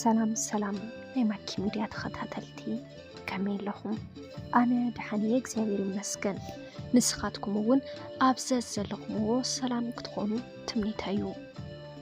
ሰላም ሰላም ናይ ማኪ ሚድያ ተኸታተልቲ፣ ከመይ ኣለኹም? ኣነ ደሓን እየ፣ እግዚኣብሔር ይመስገን። ንስኻትኩም እውን ኣብ ዘዘለኹምዎ ሰላም ክትኾኑ ትምኒተይ እዩ።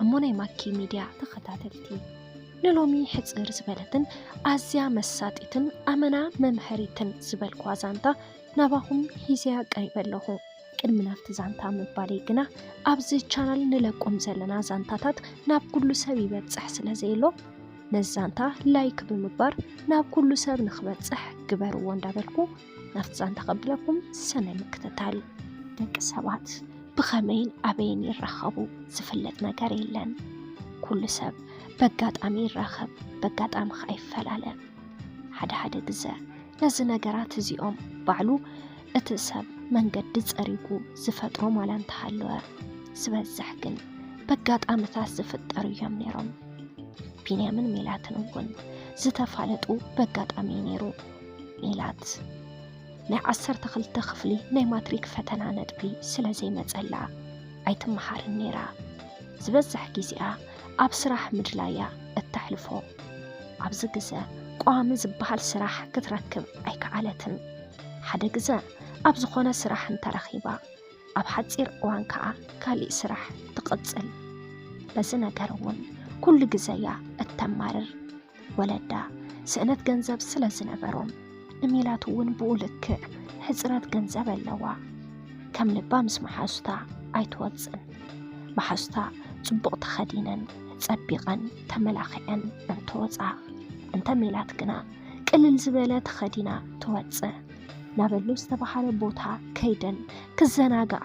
እሞ ናይ ማኪ ሚድያ ተኸታተልቲ፣ ንሎሚ ሕጽር ዝበለትን ኣዝያ መሳጢትን ኣመና መምሀሪትን ዝበልኩዋ ዛንታ ናባኹም ሒዘያ ቀሪበ ኣለኹ። ቅድሚ ናብቲ ዛንታ ምባለይ ግና፣ ኣብዚ ቻናል ንለቆም ዘለና ዛንታታት ናብ ኩሉ ሰብ ይበጽሕ ስለ ዘየሎ፣ ነዚ ዛንታ ላይክ ብምግባር ናብ ኩሉ ሰብ ንኽበጽሕ ግበርዎ እንዳበልኩ፣ ናብቲ ዛንታ ከብለኩም፣ ሰናይ ምክትታል። ደቂ ሰባት ብኸመይን ኣበይን ይራኸቡ ዝፍለጥ ነገር የለን። ኩሉ ሰብ በጋጣሚ ይራኸብ፣ በጋጣሚ ኸኣ ይፈላለ። ሓደ ሓደ ግዘ ነዚ ነገራት እዚኦም ባዕሉ እቲ ሰብ መንገዲ ጸሪጉ ዝፈጥሮም ዋላ እንተሃለወ፣ ዝበዝሕ ግን በጋጣምታት ዝፍጠሩ እዮም ነይሮም። ቢንያምን ሜላትን እውን ዝተፋለጡ በጋጣሚ እዩ ነይሩ። ሜላት ናይ ዓሰርተ ክልተ ክፍሊ ናይ ማትሪክ ፈተና ነጥቢ ስለ ዘይመጸላ ኣይትመሃርን ነይራ። ዝበዝሕ ግዜኣ ኣብ ስራሕ ምድላያ እተሕልፎ። ኣብዚ ግዘ ቀዋሚ ዝበሃል ስራሕ ክትረክብ ኣይከኣለትን። ሓደ ግዘ ኣብ ዝኾነ ስራሕ እንተረኺባ፣ ኣብ ሓጺር እዋን ከኣ ካሊእ ስራሕ ትቕጽል። በዚ ነገር እውን ኩሉ ግዘ እያ እተማርር። ወለዳ ስእነት ገንዘብ ስለ ዝነበሮም፣ ንሜላት እውን ብኡ ልክዕ ሕጽረት ገንዘብ ኣለዋ። ከም ልባ ምስ መሓዙታ ኣይትወጽን። መሓዙታ ጽቡቕ ተኸዲነን፣ ጸቢቐን፣ ተመላኺዐን እንትወጻ፣ እንተ ሜላት ግና ቅልል ዝበለ ተኸዲና ትወጽእ። ናበሉ ዝተባህለ ቦታ ከይደን ክዘናግዓ፣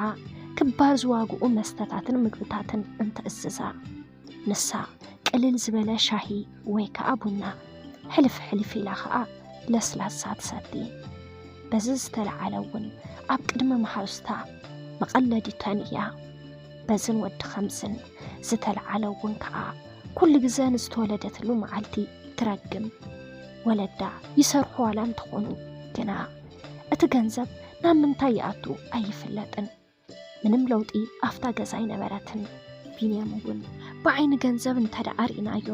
ክባር ዝዋግኡ መስተታትን ምግብታትን እንትእዝዛ፣ ንሳ ቅልል ዝበለ ሻሂ ወይ ከኣ ቡና፣ ሕልፍ ሕልፍ ኢላ ከኣ ለስላሳ ትሰቲ። በዚ ዝተለዓለ እውን ኣብ ቅድሚ መሓዙታ መቐለዲተን እያ። በዝን ወዲ ኸምዝን ዝተለዓለ እውን ከኣ ኩሉ ግዘ ንዝተወለደትሉ መዓልቲ ትረግም። ወለዳ ይሰርሑ ዋላ እንተኾኑ፣ ግና እቲ ገንዘብ ናብ ምንታይ ይኣቱ ኣይፍለጥን። ምንም ለውጢ ኣብታ ገዛ ኣይነበረትን። ቢንያም እውን ብዓይኒ ገንዘብ እንተ ደኣ ርኢናዮ፣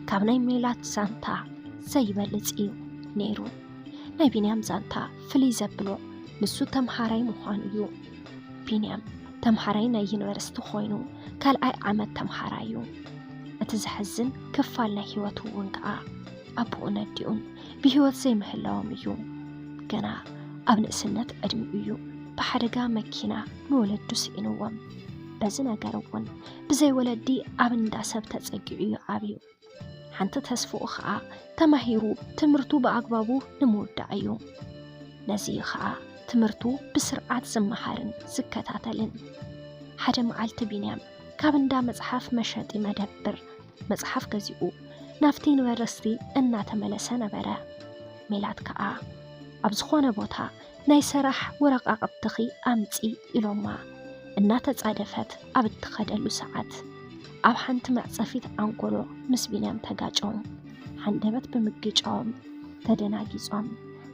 ካብ ናይ ሜላት ዛንታ ዘይበልጽ እዩ ነይሩ። ናይ ቢንያም ዛንታ ፍልይ ዘብሎ ንሱ ተምሃራይ ምዃኑ እዩ። ቢንያም ተምሃራይ ናይ ዩኒቨርሲቲ ኮይኑ፣ ካልኣይ ዓመት ተምሃራይ እዩ። እቲ ዘሕዝን ክፋል ናይ ህይወቱ እውን ከኣ ኣቦኡን ኣዲኡን ብህይወት ዘይምህላዎም እዩ። ገና ኣብ ንእስነት ዕድሚኡ እዩ ብሓደጋ መኪና ንወለዱ ስኢንዎም። በዚ ነገር እውን ብዘይ ወለዲ ኣብ እንዳ ሰብ ተጸጊዑ እዩ ዓብዩ። ሓንቲ ተስፍኡ ኸኣ ተማሂሩ ትምህርቱ ብኣግባቡ ንምውዳእ እዩ። ነዚ እዩ ኸኣ ትምህርቱ ብስርዓት ዝመሃርን ዝከታተልን። ሓደ መዓልቲ ቢንያም ካብ እንዳ መጽሓፍ መሸጢ መደብር መጽሓፍ ገዚኡ ናብቲ ዩኒቨርሲቲ እናተመለሰ ነበረ። ሜላት ከኣ ኣብ ዝኾነ ቦታ ናይ ሰራሕ ወረቓቕትኺ ኣምጺ ኢሎማ እናተጻደፈት ኣብ እትኸደሉ ሰዓት፣ ኣብ ሓንቲ መዕጸፊት ኣንጎሎ ምስ ቢንያም ተጋጨው። ሃንደበት ብምግጫዎም ተደናጊጾም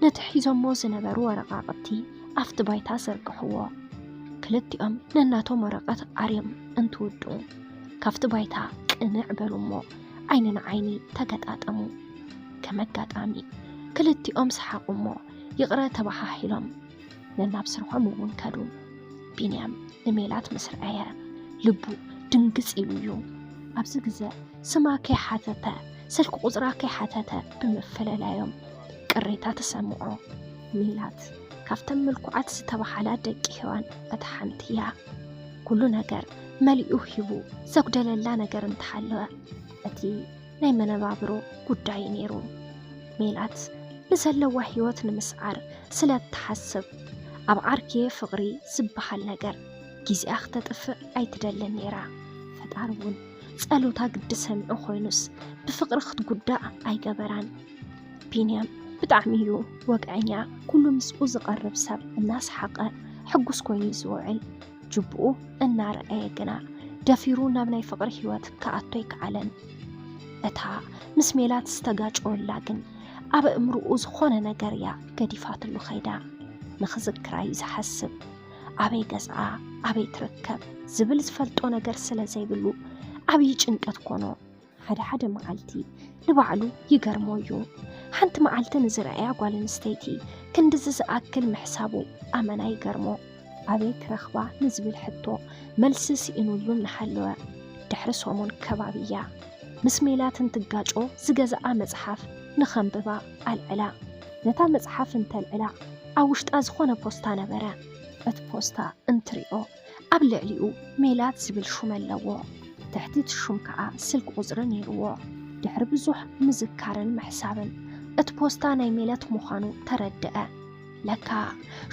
ነቲ ሒዞሞ ዝነበሩ ወረቓቕቲ ኣብቲ ባይታ ዘርግሕዎ። ክልቲኦም ነናቶም ወረቐት ዓርዮም እንትውድኡ፣ ካብቲ ባይታ ቅንዕ በሉ እሞ ዓይኒ ንዓይኒ ተገጣጠሙ። ከም ኣጋጣሚ ክልቲኦም ሰሓቑ እሞ ይቕረ ተበሃሂሎም ነናብ ስርሖም እውን ከዱ። ቢንያም ንሜላት ምስ ረኣየ ልቡ ድንግጽ ኢሉ እዩ። ኣብዚ ግዘ ስማ ከይሓተተ፣ ስልኪ ቁጽራ ከይሓተተ ብምፍልላዮም ቅሬታ ተሰምዖ። ሜላት ካብተን ምልኩዓት ዝተባሃላ ደቂ ሄዋን እታ ሓንቲ እያ። ኩሉ ነገር መሊኡ ሂቡ ዘጉደለላ ነገር እንተሃለወ እቲ ናይ መነባብሮ ጉዳይ ነይሩ። ሜላት ንዘለዋ ህይወት ንምስዓር ስለ እትሓስብ፣ ኣብ ዓርክየ ፍቕሪ ዝበሃል ነገር ግዜኣ ክተጥፍእ ኣይትደልን ነይራ። ፈጣሪ እውን ጸሎታ ግዲ ሰሚዑ ኮይኑስ ብፍቕሪ ክትጉዳእ ኣይገበራን። ቢንያም ብጣዕሚ እዩ ወግዐኛ። ኩሉ ምስኡ ዝቐርብ ሰብ እናሰሓቐ ሕጉስ ኮይኑ እዩ ዝውዕል። ጅቡኡ እናረኣየ ግና ደፊሩ ናብ ናይ ፍቕሪ ህይወት ክኣቱ ኣይከኣለን። እታ ምስ ሜላት ዝተጋጨወላ ግን ኣብ ኣእምርኡ ዝኾነ ነገር እያ ገዲፋትሉ ከይዳ። ንኽዝክራ እዩ ዝሓስብ። ኣበይ ገዝኣ፣ ኣበይ ትርከብ ዝብል ዝፈልጦ ነገር ስለ ዘይብሉ ዓብዪ ጭንቀት ኮኖ። ሓደ ሓደ መዓልቲ ንባዕሉ ይገርሞ እዩ። ሓንቲ መዓልቲ ንዝረኣያ ጓል ኣንስተይቲ ክንድዚ ዝኣክል ምሕሳቡ ኣመና ይገርሞ። ኣበይ ክረኽባ ንዝብል ሕቶ መልሲ ስኢኑሉ እናሃለወ፣ ድሕሪ ሰሙን ከባቢ እያ ምስ ሜላት እንትጋጮ ዝገዝኣ መጽሓፍ ንኸንብባ ኣልዕላ። ነታ መጽሓፍ እንተልዕላ፣ ኣብ ውሽጣ ዝኾነ ፖስታ ነበረ። እቲ ፖስታ እንትሪኦ፣ ኣብ ልዕሊኡ ሜላት ዝብል ሹም ኣለዎ። ትሕቲ እቲ ሹም ከኣ ስልኪ ቁጽሪ ነይርዎ። ድሕሪ ብዙሕ ምዝካርን ምሕሳብን፣ እቲ ፖስታ ናይ ሜላት ምዃኑ ተረድአ። ለካ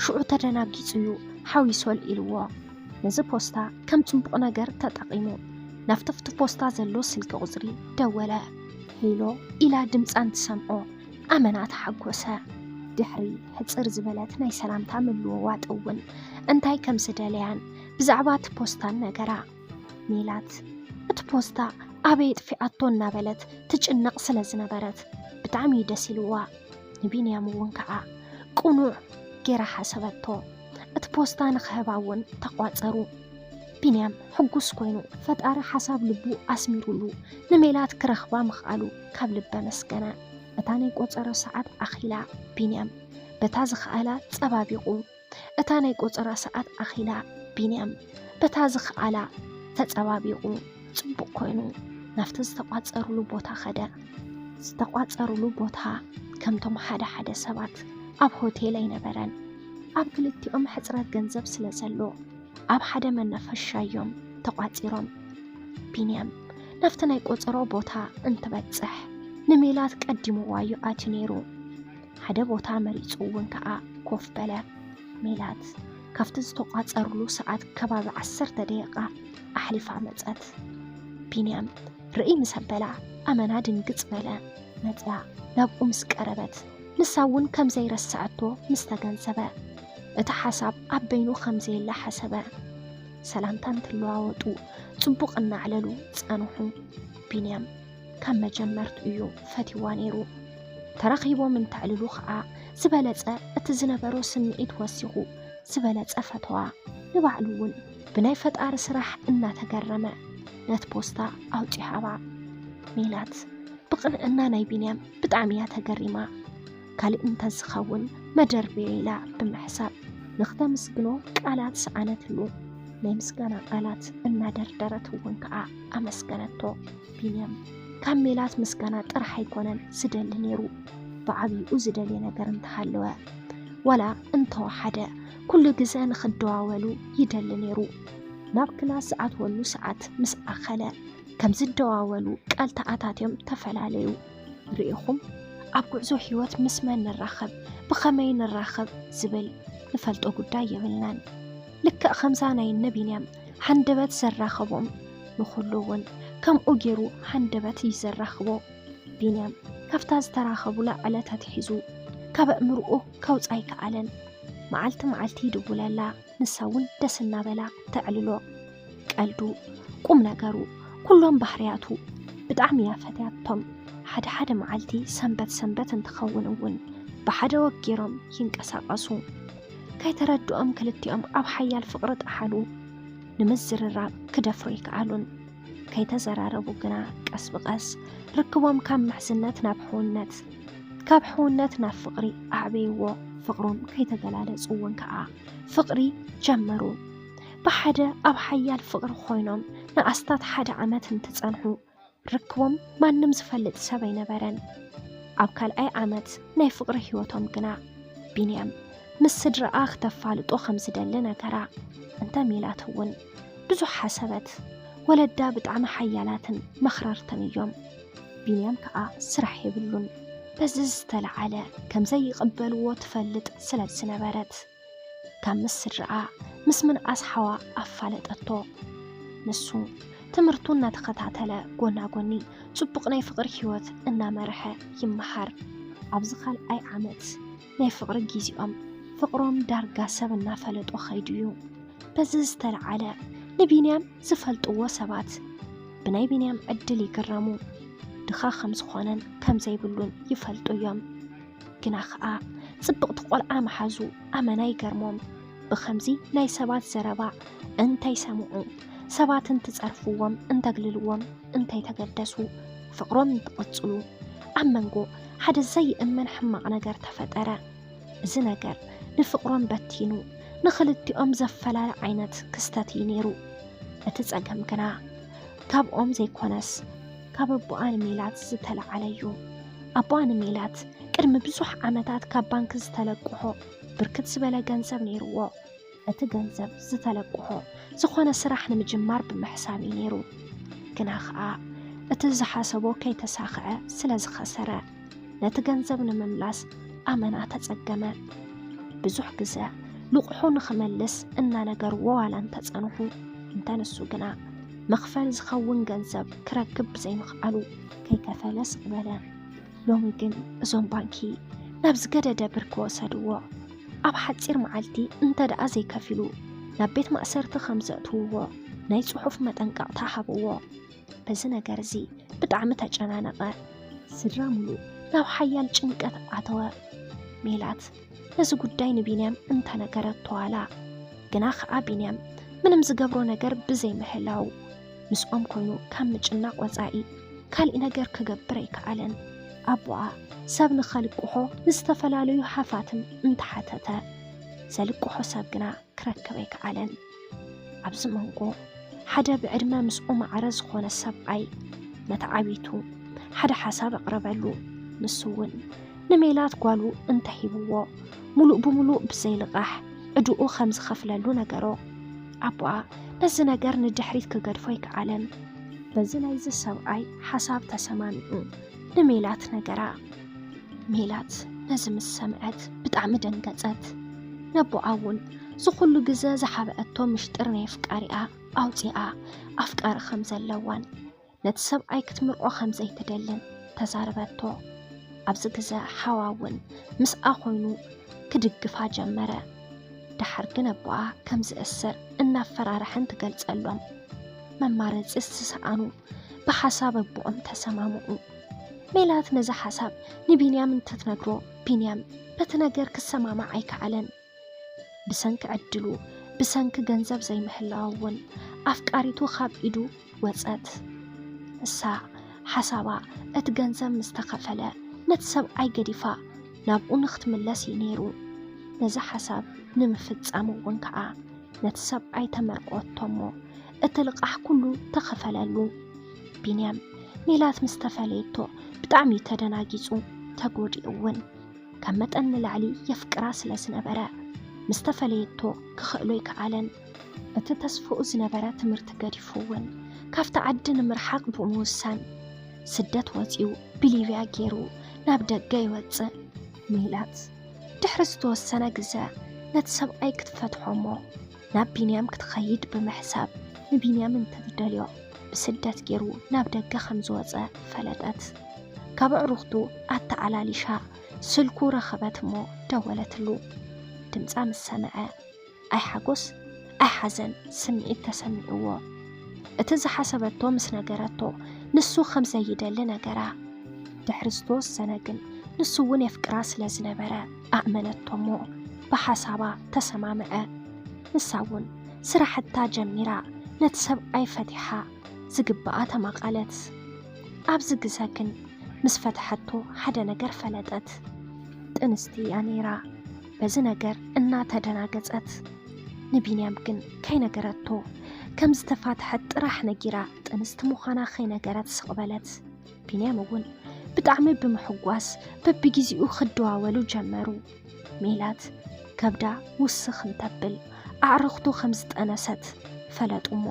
ሽዑ ተደናጊጹ እዩ ሓዊሶል ኢልዎ። ነዚ ፖስታ ከም ጽቡቕ ነገር ተጠቒሙ፣ ናብቲ ኣብቲ ፖስታ ዘሎ ስልኪ ቁጽሪ ደወለ። ሄሎ ኢላ ድምጻ እንትሰምዖ ኣመና ተሓጎሰ። ድሕሪ ሕጽር ዝበለት ናይ ሰላምታ ምልውዋጥ እውን እንታይ ከም ዝደለያን ብዛዕባ እቲ ፖስታን ነገራ። ሜላት፣ እቲ ፖስታ ኣበይ ኣጥፊኣቶ እናበለት ትጭነቕ ስለ ዝነበረት ብጣዕሚ እዩ ደስ ኢልዋ። ንቢንያም እውን ከኣ ቅኑዕ ጌራ ሓሰበቶ። እቲ ፖስታ ንኽህባ እውን ተቋጸሩ። ቢንያም ሕጉስ ኮይኑ ፈጣሪ ሓሳብ ልቡ ኣስሚሩሉ ንሜላት ክረኽባ ምኽኣሉ ካብ ልቢ ኣመስገነ። እታ ናይ ቆጸሮ ሰዓት ኣኺላ ቢንያም በታ ዝኸኣላ ጸባቢቑ እታ ናይ ቆጸራ ሰዓት ኣኺላ ቢንያም በታ ዝኸኣላ ተጸባቢቑ ጽቡቕ ኮይኑ ናብቲ ዝተቋጸሩሉ ቦታ ኸደ። ዝተቋጸሩሉ ቦታ ከምቶም ሓደ ሓደ ሰባት ኣብ ሆቴል ኣይነበረን። ኣብ ክልቲኦም ሕጽረት ገንዘብ ስለ ዘሎ ኣብ ሓደ መናፈሻ እዮም ተቋጺሮም። ቢንያም ናብቲ ናይ ቆጸሮ ቦታ እንትበጽሕ ንሜላት ቀዲምዋ እዩ ኣትዩ ነይሩ። ሓደ ቦታ መሪጹ እውን ከኣ ኮፍ በለ። ሜላት ካብቲ ዝተቋጸሩሉ ሰዓት ከባቢ ዓሰርተ ደቂቓ ኣሕሊፋ መጸት። ቢንያም ርእይ ምስ ኣበላ ኣመና ድንግጽ በለ። መጽያ ናብኡ ምስ ቀረበት ንሳ እውን ከም ዘይረስዐቶ ምስ ተገንዘበ እቲ ሓሳብ ኣብ በይኑ ከም ዘየለ ሓሰበ። ሰላምታ እንትለዋወጡ ጽቡቕ እናዕለሉ ጸንሑ። ቢንያም ካብ መጀመርቱ እዩ ፈትይዋ ነይሩ። ተራኺቦም እንተዕልሉ ኸኣ ዝበለጸ እቲ ዝነበሮ ስምዒት ወሲኹ ዝበለጸ ፈተዋ። ንባዕሉ እውን ብናይ ፈጣሪ ስራሕ እናተገረመ ነቲ ፖስታ ኣውጺኡ ሃባ። ሜላት ብቕንዕና ናይ ቢንያም ብጣዕሚ እያ ተገሪማ። ካልእ እንተዝኸውን መደርበዮ ኢላ ብምሕሳብ ንክተመስግኖ ቃላት ሰኣነትሉ። ናይ ምስጋና ቃላት እናደርደረት እውን ከኣ ኣመስገነቶ። ቢንያም ካብ ሜላት ምስጋና ጥራሕ ኣይኮነን ዝደሊ ነይሩ፣ ብዓብይኡ ዝደልየ ነገር እንተሃለወ ዋላ እንተወሓደ ኩሉ ግዘ ንክደዋወሉ ይደሊ ነይሩ። ናብ ክላስ ዝኣትወሉ ሰዓት ምስ ኣኸለ ከም ዝደዋወሉ ቃል ተኣታትዮም ተፈላለዩ። ርኢኹም ኣብ ጉዕዞ ህይወት ምስ መን ንራኸብ፣ ብኸመይ ንራኸብ ዝብል ንፈልጦ ጉዳይ የብልናን። ልክዕ ከምዛ ናይ እነ ቢንያም ሃንደበት ዘራኸቦም ንኹሉ እውን ከምኡ ገይሩ ሃንደበት እዩ ዘራኽቦ። ቢንያም ካብታ ዝተራኸቡላ ዕለት ኣትሒዙ ካብ ኣእምርኡ ከውፅኣ ኣይከኣለን። መዓልቲ መዓልቲ ይድውለላ፣ ንሳ እውን ደስ እናበላ ተዕልሎ። ቀልዱ፣ ቁም ነገሩ፣ ኩሎም ባህርያቱ ብጣዕሚ እያ ፈትያቶም። ሓደ ሓደ መዓልቲ ሰንበት ሰንበት እንትኸውን እውን ብሓደ ወጊሮም ይንቀሳቐሱ። ከይተረድኦም ክልቲኦም ኣብ ሓያል ፍቕሪ ጠሓሉ። ንምዝርራብ ክደፍሩ ኣይከኣሉን። ከይተዘራረቡ ግና ቀስ ብቐስ ርክቦም ካብ ምሕዝነት ናብ ሕውነት፣ ካብ ሕውነት ናብ ፍቕሪ ኣዕበይዎ። ፍቕሮም ከይተገላለጹ እውን ከኣ ፍቕሪ ጀመሩ። ብሓደ ኣብ ሓያል ፍቕሪ ኮይኖም ንኣስታት ሓደ ዓመት እንትጸንሑ ርክቦም ማንም ዝፈልጥ ሰብ ኣይነበረን። ኣብ ካልኣይ ዓመት ናይ ፍቕሪ ህይወቶም ግና ቢንያም ምስ ስድራኣ ክተፋልጦ ከም ዝደሊ ነገራ። እንተ ሜላት እውን ብዙሕ ሓሰበት። ወለዳ ብጣዕሚ ሓያላትን መኽረርትን እዮም። ቢንያም ከኣ ስራሕ የብሉን። በዚ ዝተለዓለ ከም ዘይቕበልዎ ትፈልጥ ስለ ዝነበረት ካብ ምስ ስድራኣ ምስ ምንኣስ ሓዋ ኣፋለጠቶ። ንሱ ትምህርቱ እናተኸታተለ ጎና ጎኒ ጽቡቕ ናይ ፍቕሪ ህይወት እናመርሐ ይመሃር። ኣብዚ ካልኣይ ዓመት ናይ ፍቕሪ ግዜኦም ፍቕሮም ዳርጋ ሰብ እናፈለጦ ኸይዱ እዩ። በዚ ዝተለዓለ ንቢንያም ዝፈልጥዎ ሰባት ብናይ ቢንያም ዕድል ይግረሙ። ድኻ ከም ዝኾነን ከም ዘይብሉን ይፈልጡ እዮም። ግና ኸኣ ጽብቕቲ ቆልዓ ምሓዙ ኣመና ይገርሞም። ብኸምዚ ናይ ሰባት ዘረባ እንተይሰምዑ፣ ሰባት እንትጸርፍዎም፣ እንተግልልዎም እንተይተገደሱ፣ ፍቕሮም እንትቕጽሉ ኣብ መንጎ ሓደ ዘይእመን ሕማቕ ነገር ተፈጠረ። እዚ ነገር ንፍቕሮም በቲኑ ንኽልቲኦም ዘፈላለ ዓይነት ክስተት እዩ ነይሩ። እቲ ጸገም ግና ካብኦም ዘይኮነስ ካብ ኣቦኣ ንሜላት ዝተለዓለ እዩ። ኣቦኣ ንሜላት ቅድሚ ብዙሕ ዓመታት ካብ ባንክ ዝተለቅሖ ብርክት ዝበለ ገንዘብ ነይርዎ። እቲ ገንዘብ ዝተለቅሖ ዝኾነ ስራሕ ንምጅማር ብምሕሳብ እዩ ነይሩ። ግና ኸኣ እቲ ዝሓሰቦ ከይተሳኽዐ ስለ ዝኸሰረ ነቲ ገንዘብ ንምምላስ ኣመና ተጸገመ። ብዙሕ ግዘ ልቑሑ ንኽመልስ እናነገርዎ ዋላ እንተጸንሑ፣ እንተ ንሱ ግና መኽፈል ዝኸውን ገንዘብ ክረክብ ብዘይምኽኣሉ ከይከፈለ ስቕ በለ። ሎሚ ግን እዞም ባንኪ ናብ ዝገደደ ብርኪ ወሰድዎ። ኣብ ሓጺር መዓልቲ እንተ ደኣ ዘይከፊሉ ናብ ቤት ማእሰርቲ ከም ዘእትውዎ ናይ ጽሑፍ መጠንቀቕታ ሃብዎ። በዚ ነገር እዚ ብጣዕሚ ተጨናነቐ። ስድራ ሙሉእ ናብ ሓያል ጭንቀት ኣተወ። ሜላት ነዚ ጉዳይ ንቢንያም እንተነገረቶ ዋላ፣ ግና ኸኣ ቢንያም ምንም ዝገብሮ ነገር ብዘይምህላው ምስኦም ኮይኑ ካብ ምጭናቕ ወጻኢ ካሊእ ነገር ክገብር ኣይከኣለን። ኣቦኣ ሰብ ንኸልቅሖ ንዝተፈላለዩ ሃፋትም እንተሓተተ፣ ዘልቅሖ ሰብ ግና ክረክብ ኣይከኣለን። ኣብዚ መንጎ ሓደ ብዕድመ ምስኡ ማዕረ ዝኾነ ሰብኣይ መተዓቢቱ ሓደ ሓሳብ ኣቕረበሉ። ንሱ እውን ንሜላት ጓሉ እንተሂብዎ፣ ሙሉእ ብሙሉእ ብዘይልቓሕ ዕድኡ ከም ዝኸፍለሉ ነገሮ። ኣቦኣ ነዚ ነገር ንድሕሪት ክገድፎ ኣይከኣለን። በዚ ናይዚ ሰብኣይ ሓሳብ ተሰማሚዑ ንሜላት ነገራ። ሜላት ነዚ ምስ ሰምዐት ብጣዕሚ ደንገጸት። ነቦኣ እውን ዝኹሉ ግዘ ዝሓብአቶ ምሽጥር ናይ ኣፍቃሪኣ ኣውፂኣ ኣፍቃሪ ከም ዘለዋን ነቲ ሰብኣይ ክትምርዖ ከም ዘይትደልን ተዛረበቶ። ኣብዚ ግዘ ሓዋ እውን ምስኣ ኮይኑ ክድግፋ ጀመረ። ደሓር ግን ኣቦኣ ከም ዝእስር እናፈራርሐን ትገልጸሎም። መማረፂ ዝሰኣኑ ብሓሳብ ኣቦኦም ተሰማምዑ። ሜላት ነዚ ሓሳብ ንቢንያም እንትትነግሮ፣ ቢንያም በቲ ነገር ክሰማማዕ ኣይከኣለን። ብሰንኪ ዕድሉ፣ ብሰንኪ ገንዘብ ዘይምህላው እውን ኣፍቃሪቱ ካብ ኢዱ ወጸት። እሳ ሓሳባ እቲ ገንዘብ ምስ ተኸፈለ ነቲ ሰብኣይ ገዲፋ ናብኡ ንክትምለስ እዩ ነይሩ። ነዚ ሓሳብ ንምፍጻም እውን ከኣ ነቲ ሰብኣይ ተመርቆቶ እሞ እቲ ልቓሕ ኩሉ ተኸፈለሉ። ቢንያም ሜላት ምስ ተፈለየቶ ብጣዕሚ እዩ ተደናጊጹ፣ ተጎዲኡ እውን። ካብ መጠን ንላዕሊ የፍቅራ ስለ ዝነበረ ምስ ተፈለየቶ ክኽእሎ ኣይከኣለን። እቲ ተስፍኡ ዝነበረ ትምህርቲ ገዲፉ እውን ካብቲ ዓዲ ንምርሓቕ ብምውሳን ስደት ወጺኡ ብሊብያ ገይሩ ናብ ደገ ይወጽእ። ሜላት ድሕሪ ዝተወሰነ ግዘ ነቲ ሰብኣይ ክትፈትሖ እሞ ናብ ቢንያም ክትኸይድ ብምሕሳብ ንቢንያም እንተትደልዮ ብስደት ገይሩ ናብ ደገ ከም ዝወጸ ፈለጠት። ካብ ኣዕሩኽቱ ኣተዓላሊሻ ስልኩ ረኸበት እሞ ደወለትሉ። ድምጻ ምስ ሰምዐ ኣይ ሓጎስ ኣይ ሓዘን ስምዒት ተሰሚዕዎ። እቲ ዝሓሰበቶ ምስ ነገረቶ ንሱ ከም ዘይደሊ ነገራ። ድሕሪ ዝተወሰነ ግን ንሱ እውን የፍቅራ ስለ ዝነበረ ኣእመነቶ እሞ ብሓሳባ ተሰማምዐ። ንሳ እውን ስራሕታ ጀሚራ ነቲ ሰብኣይ ፈቲሓ ዝግብኣ ተማቐለት። ኣብዚ ግዘ ግን ምስ ፈትሐቶ ሓደ ነገር ፈለጠት። ጥንስቲ እያ ነይራ። በዚ ነገር እናተደናገጸት ንቢንያም ግን ከይነገረቶ ከም ዝተፋትሐት ጥራሕ ነጊራ ጥንስቲ ምዃና ከይነገረት ስቕ በለት። ቢንያም እውን ብጣዕሚ ብምሕጓስ በብግዜኡ ክደዋወሉ ጀመሩ። ሜላት ከብዳ ውስኽ እንተብል ኣዕርኽቱ ከም ዝጠነሰት ፈለጡ እሞ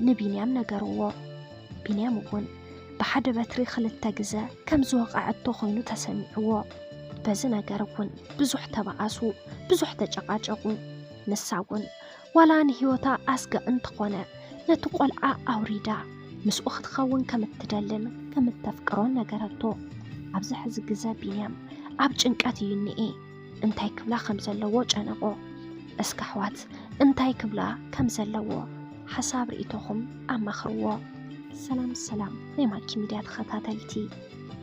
ንቢንያም ነገርዎ። ቢንያም እውን ብሓደ በትሪ ክልተ ግዘ ከም ዝወቐዐቶ ኮይኑ ተሰሚዕዎ። በዚ ነገር እውን ብዙሕ ተባኣሱ፣ ብዙሕ ተጨቓጨቑ። ንሳ እውን ዋላ ንህይወታ ኣስጋእ እንተኾነ ነቲ ቆልዓ ኣውሪዳ ምስኡ ክትኸውን ከም እትደልን ከም እተፍቅሮን ነገረቶ። ኣብዚ ሕዚ ግዘ ቢንያም ኣብ ጭንቀት እዩ እኒኤ። እንታይ ክብላ ከም ዘለዎ ጨነቆ። እስኪ ኣሕዋት እንታይ ክብላ ከም ዘለዎ ሓሳብ ርእይቶኹም ኣማኽርዎ። ሰላም ሰላም ናይ ማኪ ሚድያ ተኸታተልቲ፣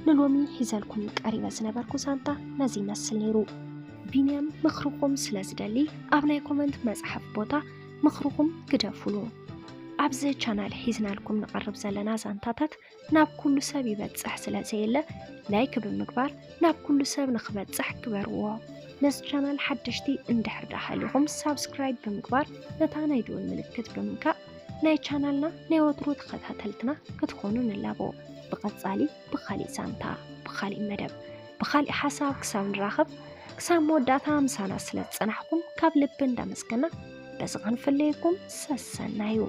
ንሎሚ ሒዘልኩም ቀሪበ ዝነበርኩ ዛንታ ነዚ ይመስል ነይሩ። ቢንያም ምኽርኹም ስለ ዝደሊ ኣብ ናይ ኮመንት መጽሓፍ ቦታ ምኽርኹም ግደፉሉ። ኣብዚ ቻናል ሒዝናልኩም ንቐርብ ዘለና ዛንታታት ናብ ኩሉ ሰብ ይበጽሕ ስለ ዘየለ፣ ላይክ ብምግባር ናብ ኩሉ ሰብ ንኽበጽሕ ግበርዎ። ነዚ ቻናል ሓደሽቲ እንድሕር ደኣ ሃሊኹም፣ ሳብስክራይብ ብምግባር ነታ ናይ ደወል ምልክት ብምንካእ ናይ ቻናልና ናይ ወትሩ ተኸታተልትና ክትኾኑ ንላቦ። ብቐጻሊ ብኻሊእ ዛንታ፣ ብኻሊእ መደብ፣ ብኻሊእ ሓሳብ ክሳብ ንራኸብ፣ ክሳብ መወዳእታ ምሳና ስለ ዝጸናሕኩም ካብ ልቢ እንዳመስገና በዚ ክንፍለየኩም ሰሰናዩ።